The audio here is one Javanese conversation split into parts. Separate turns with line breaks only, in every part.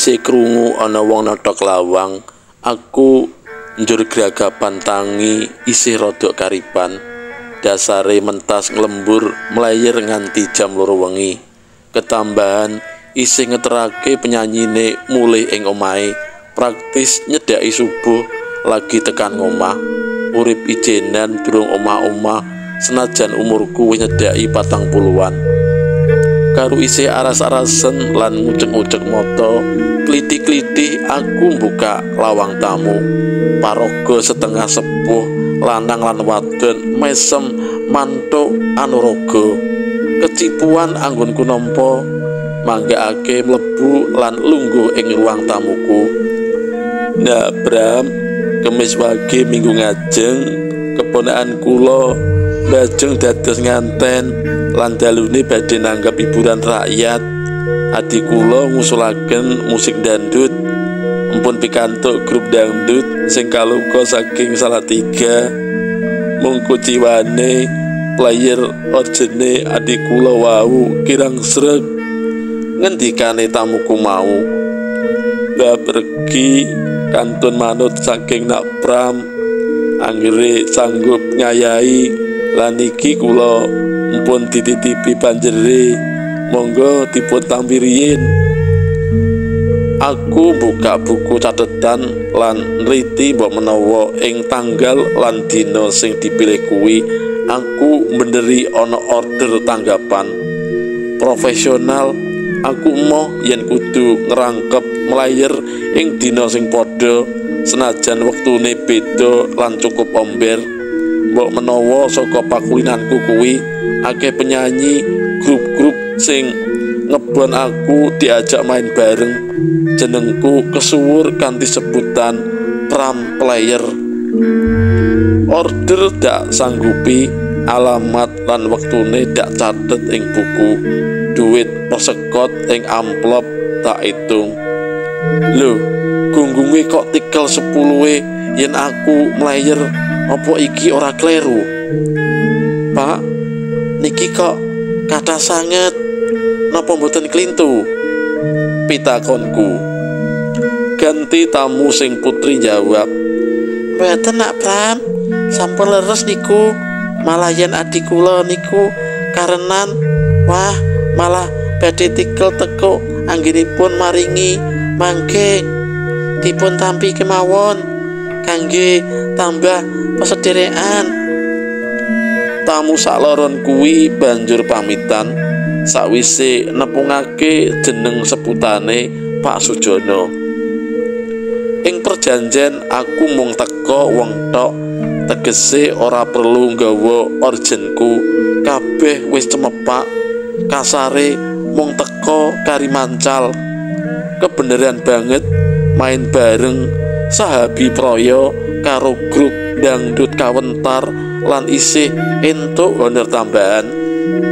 Sawise krungu ana wong nothok lawang, aku njur gragapan tangi isih rada karipan. Dasare mentas nglembur mlayer nganti jam 2 wengi. Ketambahan isih ngeterake penyanyine mulih ing omahe, praktis nyedhaki subuh lagi tekan ngomah. Urip ijenan durung omah-omah senajan umurku wis nyedhaki 40-an. Karo isih aras-arasen lan ngucek-ngucek mata, klithih-klithih aku mbuka lawang tamu. Paraga setengah sepuh, lanang lan wadon mesem mantuk anuraga. Kecipuan anggonku nampa, manggakake mlebu lan lungguh ing ruang tamuku. Nah, Bram, Kemis wage minggu ngajeng keponakan kula lajeng dados nganten lan dalune badhe nanggap hiburan rakyat. Adi kula ngusulaken musik dangdut. Empun pikantuk grup dangdut sing kaluka saking Salatiga. Mung kuciwane player orgene adi kula wau kirang sreg. Ngendikane tamuku mau, "Lah pergi kantun manut saking Nak Pram, anggere sanggup ngayahi lan iki kula empun dititipi panjere, monggo dipun tampi riyin." Aku buka buku catetan lan nriti mbok menawa ing tanggal lan dina sing dipilih kuwi aku mbeneri ana order tanggapan. Profesional aku emoh yen kudu ngrangkep mlayer ing dina sing padha senajan wektune beda lan cukup omber. Mbok menawa saka pakulinanku kuwi akeh penyanyi grup-grup sing ngebon aku diajak main bareng. Jenengku kesuwur kanthi sebutan Pram Player. Order dak sanggupi, alamat lan wektune dak catet ing buku, duit persekot ing amplop tak hitung. Lho, gunggunge kok tikel 10-e yen aku mlayer, apa iki ora kleru? Pak, niki kok kathah sanget, napa mboten klintu? Pitakonku. Ganti tamu sing putri jawab, "Mboten Nak Pram, sampun leres niku. Malah yen adi kula niku karenan, wah malah badhe tikel teko anggenipun maringi mangke dipun tampi kemawon kangge tambah pesederekan." Tamu sakloron kuwi banjur pamitan sawise nepungake jeneng sebutane Pak Sujono. Ing perjanjen aku mung teka wong tok, tegese ora perlu nggawa orgenku, kabeh wis cemepak, kasare mung teka kari mancal. Kebeneran banget main bareng sahabi proyo karo grup dangdut kawentar lan isih entuk honor tambahan.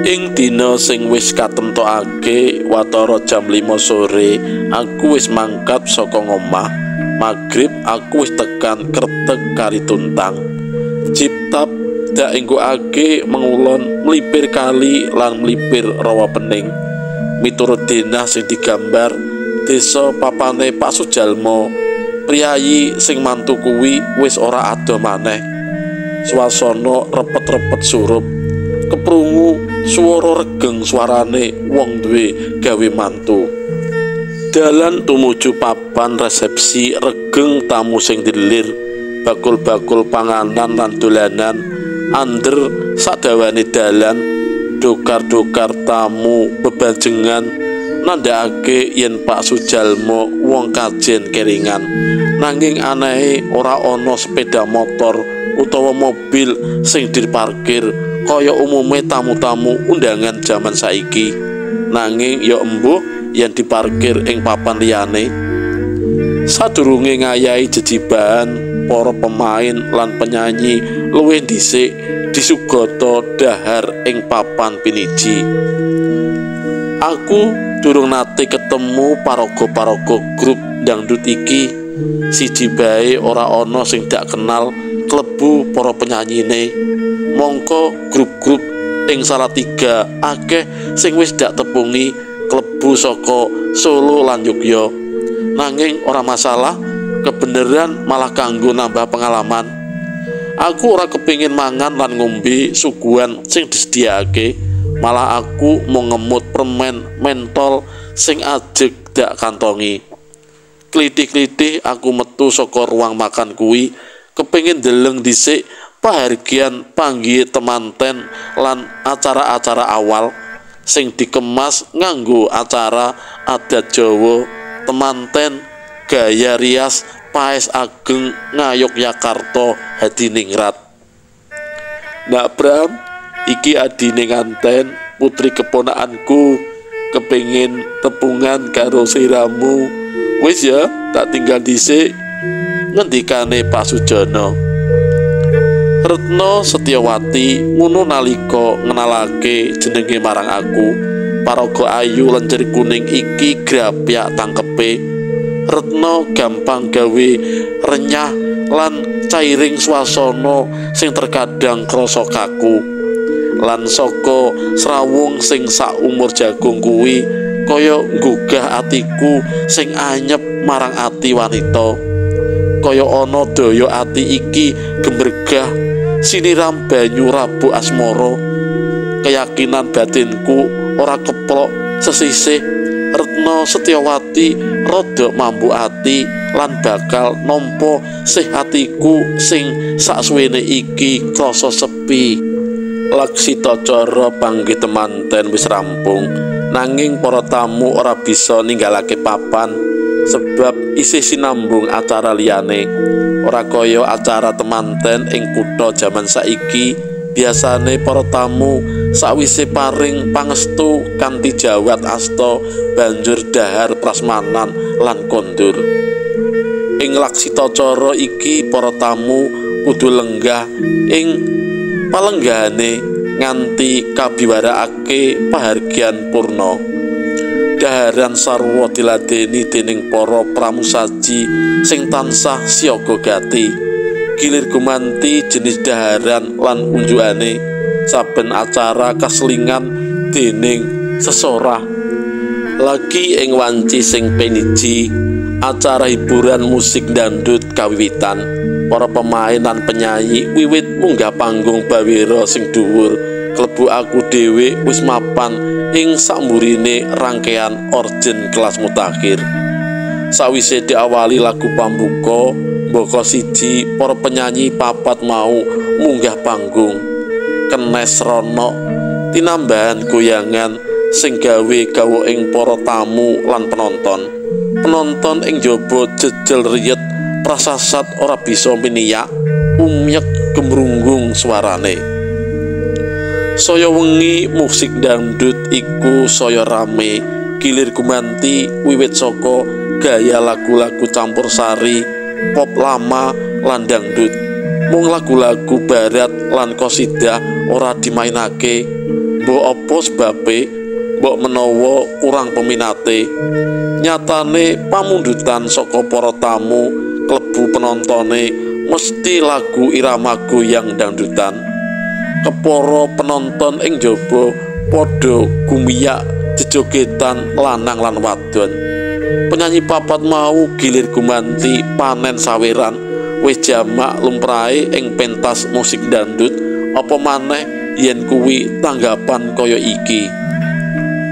Ing dina sing wis katemtokake watara jam 5 sore aku wis mangkat saka ngomah. Magrib aku wis tekan Kertek kari tuntang. Ciptap dak enggokake mengulon mlipir kali lan mlipir rawa pening. Miturut denah sing digambar desa papane Pak Sujalmo, priyayi sing mantu kuwi wis ora adoh maneh. Swasana repet-repet surup, keprungu swara regeng suarane wong duwe gawe mantu. Dalan tumuju papan resepsi regeng tamu sing dilir, bakul-bakul panganan lan dolanan ander sadawane dalan, dokar-dokar tamu bebanjengan nandhakake yen Pak Sujalmo wong kajen keringan. Nanging anehe ora ana sepeda motor utawa mobil sing diparkir kaya umume tamu-tamu undangan jaman saiki. Nanging ya embuh yen diparkir ing papan liyane. Sadurunge ngayahi jejibahan, para pemain lan penyanyi luwih dhisik disugata dahar ing papan piniji. Aku durung nate ketemu paraga-paraga grup dangdut iki. Siji bae ora ana sing dak kenal klebu para penyanyine. Mongko grup-grup ing Salatiga akeh sing wis dak tepungi klebu saka Solo lan Yogya. Nanging ora masalah, kebeneran malah kanggo nambah pengalaman. Aku ora kepingin mangan lan ngombe suguhan sing disediakake, malah aku mau ngemut permen mentol sing ajeg dak kantongi. Klithih-klithih aku metu saka ruang makan kuwi, kepingin deleng dhisik pahargyan panggihe temanten lan acara-acara awal sing dikemas nganggo acara adat Jawa, temanten gaya rias paes ageng Ngayogyakarta Hadiningrat. Nak Bram, iki adine nganten putri keponakanku, kepingin tepungan karo siramu. Wis ya, tak tinggal dhisik, ngendikane Pak Sujono. Retno Setiawati ngono nalika ngenalake jenenge marang aku. Paraga ayu lencir kuning iki grapyak tangkepe. Retno gampang gawe renyah lan cairing swasana sing terkadang krasa kaku. Lan saka srawung sing sak umur jagung kuwi kaya nggugah atiku sing anyep marang ati wanita. Kaya ana daya ati iki gemregah siniram banyu rabu asmara. Keyakinan batinku ora keplok sesisih. Retno Setiawati rada mambu ati lan bakal nampa sih atiku sing saksuwene iki krasa sepi. Laksita cara panggih temanten wis rampung, nanging para tamu ora bisa ninggalake papan sebab isih sinambung acara liyane. Ora kaya acara temanten ing kutha jaman saiki, biasane para tamu sawise paring pangestu kanthi jawat asta banjur dahar prasmanan lan kondur. Ing laksita cara iki para tamu kudu lenggah ing palenggahane nganti kabiwarakake pahargyan purna. Daharan sarwa diladeni dening para pramusaji sing tansah siaga gati. Gilir gumanti jenis daharan lan unjukane. Saben acara kaselingan dening sesorah. Lagi ing wanci sing peniji, acara hiburan musik dangdut kawiwitan. Para pemain lan penyanyi wiwit munggah panggung bawira sing dhuwur. Klebu aku dhewe wis mapan ing sakmburine rangkaian orgen kelas mutakhir. Sawise diawali lagu pambuka, mbaka siji para penyanyi papat mau munggah panggung. Kenes rono tinambahan goyangan sing gawe gawa ing para tamu lan penonton. Penonton ing jaba jejel riyet prasasat ora bisa miniyak, umyek gemrunggung suarane. Saya wengi musik dangdut iku saya rame, gilir gumanti wiwit saka gaya lagu-lagu campur sari, pop lama lan dangdut. Mung lagu-lagu barat lan qasidah ora dimainake. Mbok apa sebabe? Mbok menawa kurang peminate. Nyatane pamundutan saka para tamu klebu penontone mesti lagu irama goyang dangdutan. Kepara penonton ing jaba padha gumiyak jejogetan lanang lan wadon. Penyanyi papat mau gilir gumanti panen saweran wis jamak lumrahe ing pentas musik dangdut, apa maneh yen kuwi tanggapan kaya iki.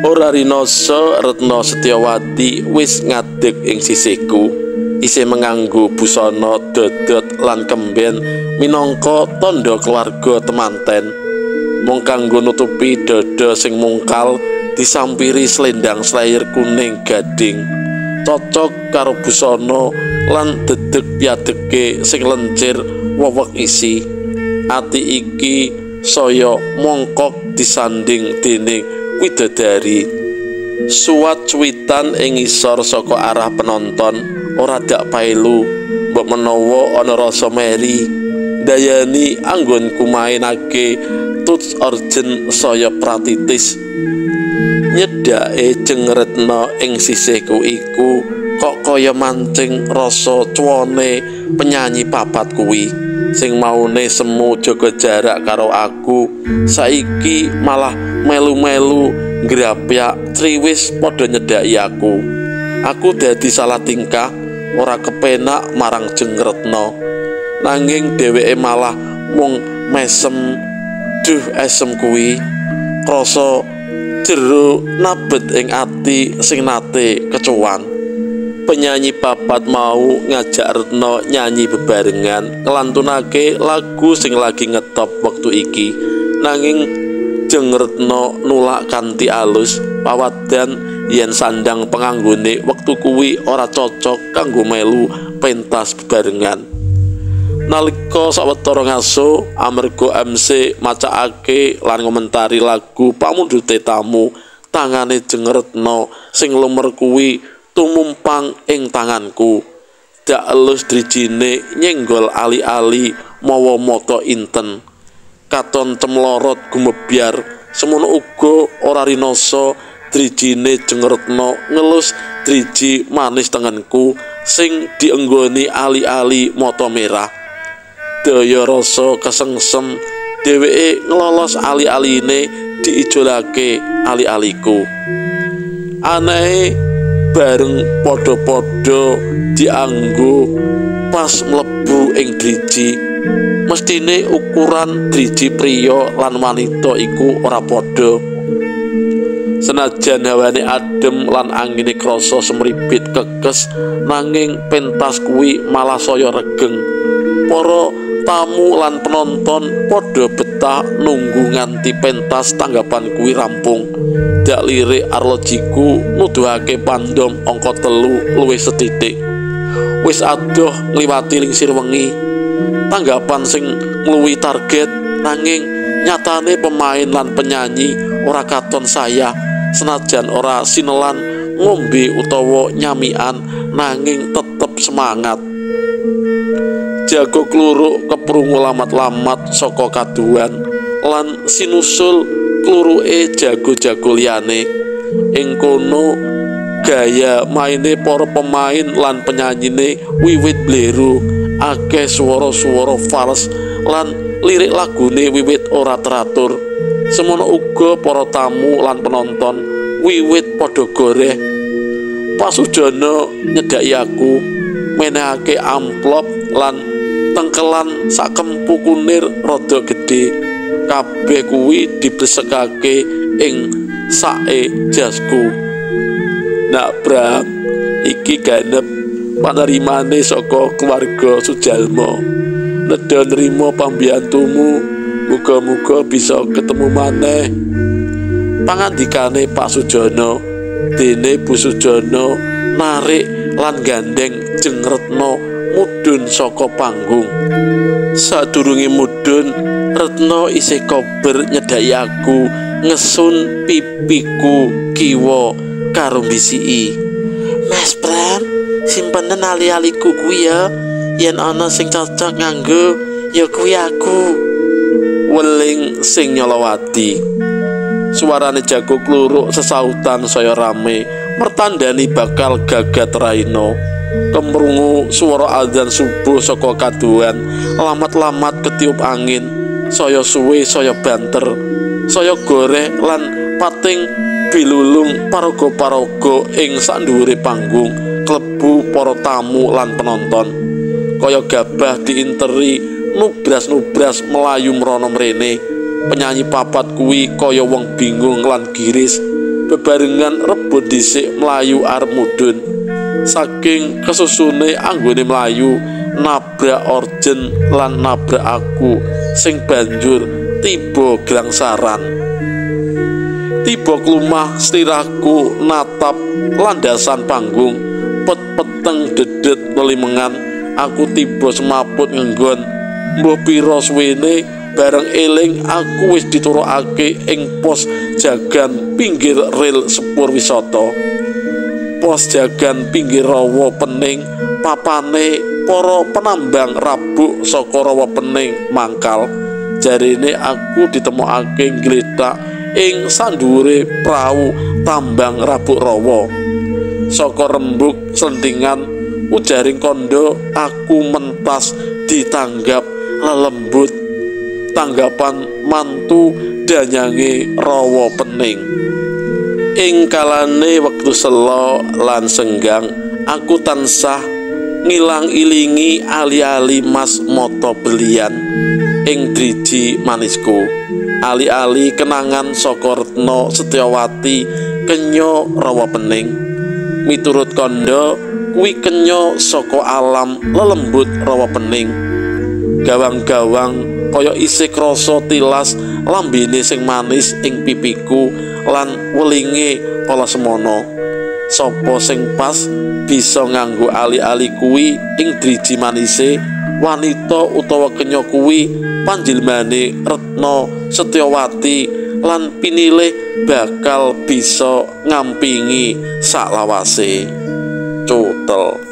Ora rinoso Retno Setiawati wis ngadeg ing sisihku, isih menganggo busana dodot lan kemben minangka tandha keluarga temanten. Mung kanggo nutupi dada sing mungkal disampiri selendang slayer kuning gading, cocok karo busana lan dedeg piadege sing lencir wewek isi. Ati iki saya mongkok disanding dening widodari. Suwat cuwitan ing ngisor saka arah penonton ora dak pailu, mbok menawa ana rasa meri. Dayani anggonku mainake tuts orgen saya pratitis. Nyedake jeng Retno ing sisihku iku kok kaya mancing rasa cuwane penyanyi papat kuwi. Sing maune semu jaga jarak karo aku, saiki malah melu-melu ngrapyak triwis padha nyedaki aku. Aku dadi salah tingkah, ora kepenak marang Jeng Retno. Nanging dheweke malah mung mesem. Duh, esem kuwi krasa jero nabet ing ati sing nate kecuwan. Penyanyi papat mau ngajak Retno nyanyi bebarengan nglantunake lagu sing lagi ngetop wektu iki. Nanging Jeng Retno nulak kanthi alus, pawadan yen sandang penganggone wektu kuwi ora cocok kanggo melu pentas bebarengan. Nalika sawetara ngaso, amarga MC macakake lan ngomentari lagu pamundhute tamu, tangane Jeng Retno sing lumer kuwi tumumpang ing tanganku. Dak elus drijine nyenggol ali-ali mawa mata inten. Katon cemlorot gumebyar, semono uga ora rinasa drijine Jeng Retno ngelus driji manis tengenku sing dienggoni ali-ali mata merah. Daya rasa kesengsem dheweke nglolos ali-aline diijolake ali-aliku. Anehe bareng padha-padha dianggo pas mlebu ing driji. Mestine ukuran driji priya lan wanita iku ora padha. Senajan hawane adem lan angine krasa semribit kekes, nanging pentas kuwi malah saya regeng. Para tamu lan penonton padha betah nunggu nganti pentas tanggapan kuwi rampung. Dak lirik arlojiku nuduhake pandom angka 3 luwih sethithik. Wis adoh ngliwati lingsir wengi. Tanggapan sing ngluwihi target, nanging nyatane pemain lan penyanyi ora katon saya, senajan ora sinelan ngombe utawa nyamian, nanging tetep semangat. Jago kluruk keprungu lamat-lamat saka kaduan lan sinusul kluruke jago-jago liyane. Ing kono gaya maine para pemain lan penyanyine wiwit bleru, akeh swara-swara fals lan lirik lagune wiwit ora teratur. Semono uga para tamu lan penonton wiwit padha goreh. Pak Sujono nyedhaki aku, menehake amplop lan tengkelan sakempu kunir rada gedhe. Kabeh kuwi diblesekake ing sake jasku. Nak Bram, iki ganep panerimane saka keluarga Sujalmo. Nedha nrimo pambiyantumu, muga-muga bisa ketemu maneh. Pangandikane Pak Sujono, dene Bu Sujono narik lan gandeng Jeng Retno mudhun saka panggung. Sadurunge mudhun, Retno isih kober nyedhaki aku ngesun pipiku kiwa karo mbisiki. Mas Bram, simpenen ali-aliku kuwi ya, yen ana sing cocok nganggo ya kuwi aku. Weling sing nyolowati. Suarane jago kluruk sesautan saya rame, mertandani bakal gagat raina. Kemrungu swara azan subuh saka kaduan, lamat-lamat ketiup angin, saya suwe saya banter, saya goreh lan pating bilulung paraga-paraga ing sandhuwure panggung klebu para tamu lan penonton. Kaya gabah diinteri nubras-nubras melayu mrono mrene. Penyanyi papat kuwi kaya wong bingung lan giris, bebarengan rebut dhisik mlayu arep mudhun. Saking kesusune anggone mlayu nabrak orjen lan nabrak aku sing banjur tiba glangsaran. Tiba klumah sliraku natap landasan panggung, pet-peteng dedet lelimengan. Aku tiba semaput ngenggon. Mbuh pira suwene bareng eling aku wis diturukake ing pos jagan pinggir rel sepur wisata. Pos jagan pinggir rawa pening, papane para penambang rabuk saka rawa pening mangkal. Jarene aku ditemokake nggletak ing sandhuwure prau tambang rabuk rawa. Saka rembug slentingan ujaring kandha aku mentas ditanggap lelembut. Tanggapan mantu danyange rawa pening. Ing kalane wektu selo lan senggang aku tansah ngilang-ilingi ali-ali mas moto belian ing driji manisku. Ali-ali kenangan saka Retno Setyawati kenya rawa pening. Miturut kandha kuwi kenya saka alam lelembut rawa pening. Gawang-gawang kaya isih krasa tilas lambene sing manis ing pipiku lan welinge kala semono. Sapa sing pas bisa nganggo ali-ali kuwi ing driji manise wanita utawa kenya kuwi panjilmane Retno Setyawati lan pinilih bakal bisa ngampingi saklawase. Cutel.